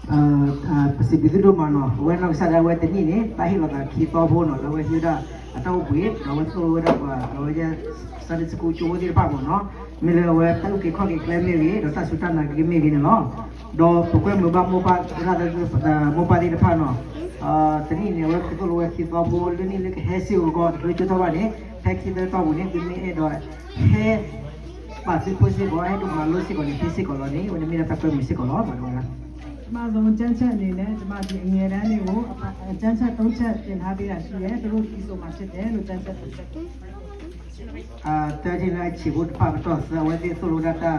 ပစံးဘျုးသုဒိၣ်မးနီၤ, အဝဲနီၢ်ကစၢ်ဒၣ်ဝဲတနံၣ်န့ၣ် တၢ်ဟ့ၣ်လီၤသးခံသီဖိနီၤ, လၢအဝဲဟံးဝဲဒၣ်အတၢ်အိၣ်ဘှံး ဒီးအဝဲသိၣ်လိဝဲဒၣ်ပှၤ အဝဲ Sunday School ကၠိဖိသ့ၣ်တဖၣ်မ့ၢ်နီၤ, မ့ၢ်လၢအဝဲတၢ်အုၣ်က့ၤခီၣ်က့ၤကျဲမ့ၢ်ဂ့ၤ ဒီးတၢ်စူၢ်တၢ်နာ်က့ၤမ့ၢ်ဂ့ၤန့ၣ်လီၤ. ဒီးပကွဲမုာ်ဘၣ်မိၢ်ပၢ်သ့ၣ်တဖၣ်နီၤ, တနံၣ်န့ၣ် အဝဲကသိၣ်လိဝဲခံသီဖိ လၢန့ၣ်လၢကဟဲစ့ၢ်ကီး တချုးကၠိထီၣ်ဘၣ်န့ၣ် ဖဲခံသီတီၢ်ပူၤန့ၣ် သုမ့ၢ်အဲၣ်ဒိးဟဲ ပာ်သုဖိစ့ၢ်ကီး ဟဲဒိးမၤလိစ့ၢ်ကီးန့ၣ် ဟ့ၣ်စ့ၢ်ကီးလီၤန့ၣ် အဝဲန့ၣ်မ့ၢ်ဒၣ်တၢ်ကွဲမုာ်စ့ၢ်ကီးလီၤ. ဒီးပထမဆုံး ကျမ်းချက်အနေနဲ့ ကျွန်မဒီအငယ်တန်းတွေကို အကျမ်းချက်သုံးချက်တင်ထားပေးတာရှိတယ်။ သူတို့ဖြေဆိုမှာဖြစ်တယ်လို့ ကျမ်းချက်သုံးချက်တင်ထားပေးတာရှိတယ်။ တၢ်ထံၣ်လၢအဆံးဖိတဖၣ် ပတီၢ်သၢ အဝဲသ့ၣ်သိၣ်လိဝဲဒၣ်တၢ်ခံ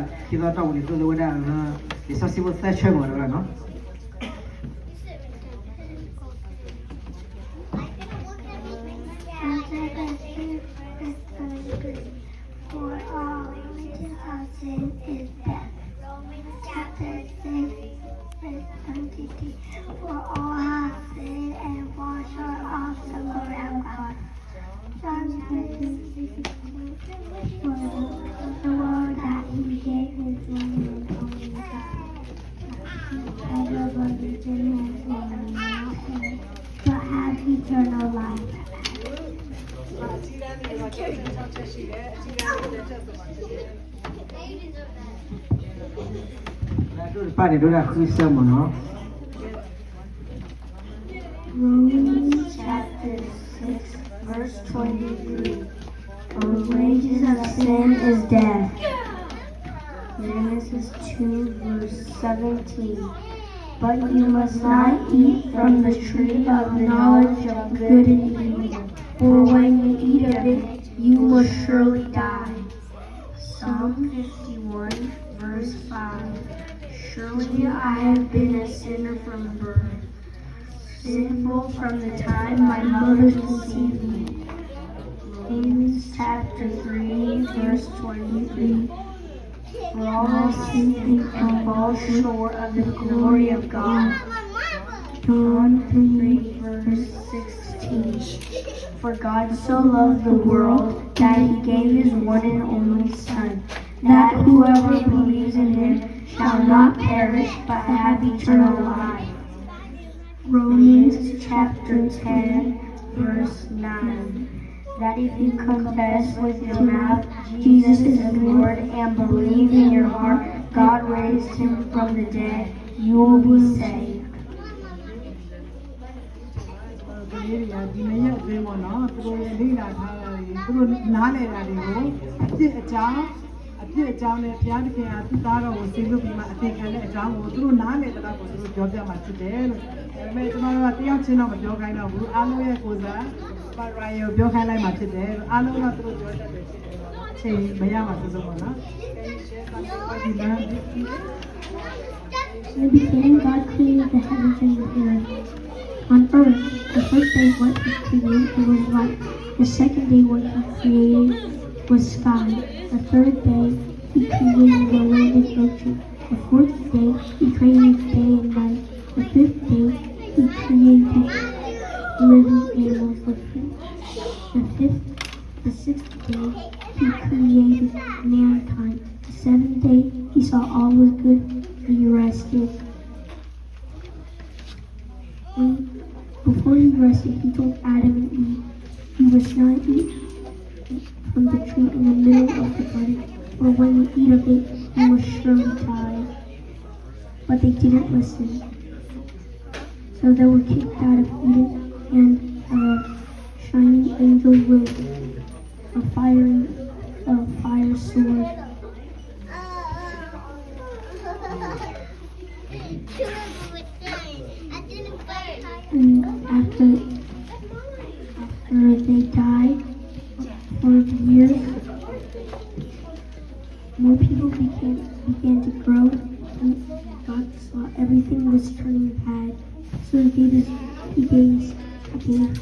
သီတီၢ်ပူၤန့ၣ် သိၣ်လိဝဲဒၣ် လံာ်စီဆှံဖိသၢဆၢမ့ၢ်ဝဲဒၣ်နီၤ. For all wages of sin is death. Romans chapter six, verse twenty-three. For all have sinned and fall short of the glory of God. John three sixteen. For the love of the world that he gave his one and only Son, that whoever believes in him will not perish, but have eternal life. အထံတန်းန့ၣ် အထံတန်းန့ၣ် အထံတန်းန့ၣ် တချက်ဆိုပါ အဒိၣ်တဖၣ်န့ၣ် ဒိၣ်ဒၣ်ဃုဆၢမ့ၢ်နီၤ. Romans chapter six, verse twenty-three. For the wages of sin is death. Genesis two, verse seventeen. But you must not eat from the tree of the knowledge of good and evil, for when you eat of it, you will surely die. Psalm fifty-one, verse five. Surely I have been a sinner from birth, sinful from the time my mother conceived me. Romans chapter three, verse twenty-three. For all have sinned and fall short of the glory of God. John three, verse sixteen. For God so loved the world that he gave his one and only Son, that whoever believes in him shall not perish but have eternal life. Romans chapter ten, verse nine. That if you confess with your mouth Jesus is Lord and believe in your heart God raised him from the dead, you will be saved. ကလေးတွေက ဒီနှစ်ရက်အတွင်းပေါ့နော် သူတို့ရဲ့လေ့လာထားတာတွေ သူတို့နားလည်တာတွေကို အပြစ်အကြောင်း အပြစ်အကြောင်းနဲ့ ဘုရားသခင်ကသူ့သားတော်ကိုစေလွှတ်ပြီးမှ အသေခံတဲ့အကြောင်းကို သူတို့နားလည်သလောက်ကို သူတို့ပြောပြမှာဖြစ်တယ်လို့။ ဒါပေမဲ့ ကျွန်တော်တို့က တယောက်ချင်းတော့ မပြောခိုင်းတော့ဘူး။ အားလုံးရဲ့ကိုယ်စား Brother Ryan ကို ပြောခိုင်းလိုက်မှာဖြစ်တယ်လို့။ အားလုံးတော့ သူတို့ပြောတတ်တယ်ဖြစ်တယ်ပေါ့နော်။ အချိန်မရမှာစိုးစိုးပေါ့နော်။ Can you share something what you learned this week? In the beginning, God created the heavens and the earth. On earth, the first day what he created was light. The second day what he created was sky. The third day, he created the land and ocean. The fourth day, he created day and night. The fifth day, he created living animals. The fifth, the sixth day, he created mankind. The seventh day, he saw all was good, and he rested. When, before he rested, he told Adam and Eve, "You must not eat from the tree in the middle of the garden, for when you eat of it, you will surely die." But they didn't listen. So they were kicked out of Eden, and a shining angel with a fiery, a fire sword And after, after they died for years, more people became, began to grow, and God saw everything was turning bad. So he gave his, he gave, he gave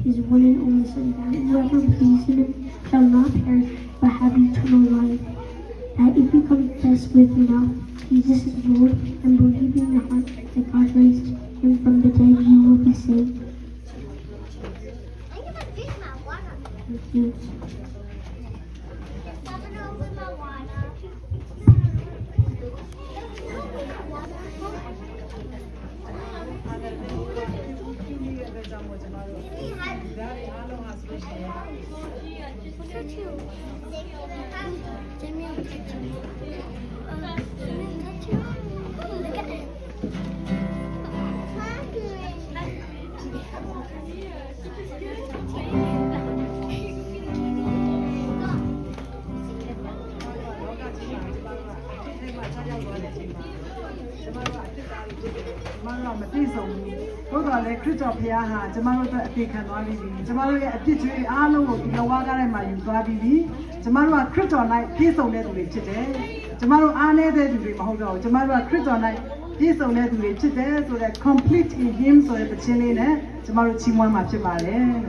his one and only Son, that whoever believes in him shall not perish, but have eternal life. That if you confess with your mouth Jesus is Lord and believe in your heart that God raised him from the dead, you will be saved. Thank you. ကျမတို့မပြည့်စုံဘူး။ သို့သော်လည်း ခရစ်တော်ဘုရားဟာ ကျမတို့အတွက် အသေခံသွားပြီးပြီ။ ကျမတို့ရဲ့အပြစ်တွေအားလုံးကို ဒီလက်ဝါးကပ်ထဲမှာ ယူသွားပြီးပြီ။ ကျမတို့က ခရစ်တော်၌ပြည့်စုံတဲ့သူတွေဖြစ်တယ်။ ကျမတို့အားနည်းတဲ့သူတွေမဟုတ်တော့ဘူး။ ကျမတို့က ခရစ်တော်၌ပြည့်စုံတဲ့သူတွေဖြစ်တယ်ဆိုတဲ့ Complete in Him ဆိုတဲ့သီချင်းလေးနဲ့ ကျမတို့ချီးမွမ်းမှာဖြစ်ပါတယ်။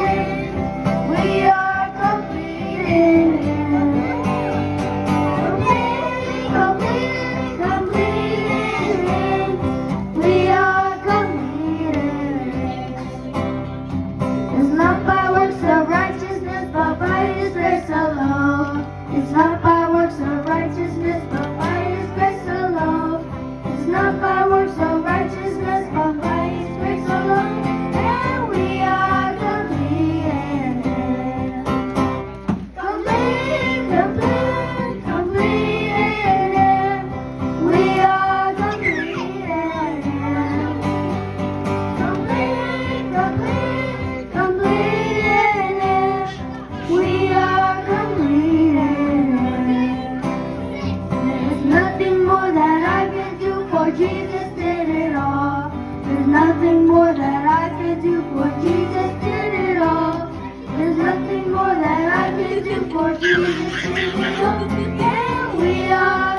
We are complete in Him. Complete, complete, complete in Him. We are complete in Him. It's not by works of righteousness, but by His grace alone. It's not by works of righteousness, but by His grace alone. It's not by works of righteousness, but by His grace alone. And we are complete in Him. Complete, complete, complete in Him. We are complete in Him. Complete, complete, complete in Him. We are complete in Him. There's nothing more that I can do, for Jesus did it all. There's nothing more that I can do, for Jesus did it all. There's nothing more that I can do, for Jesus did it all. And we are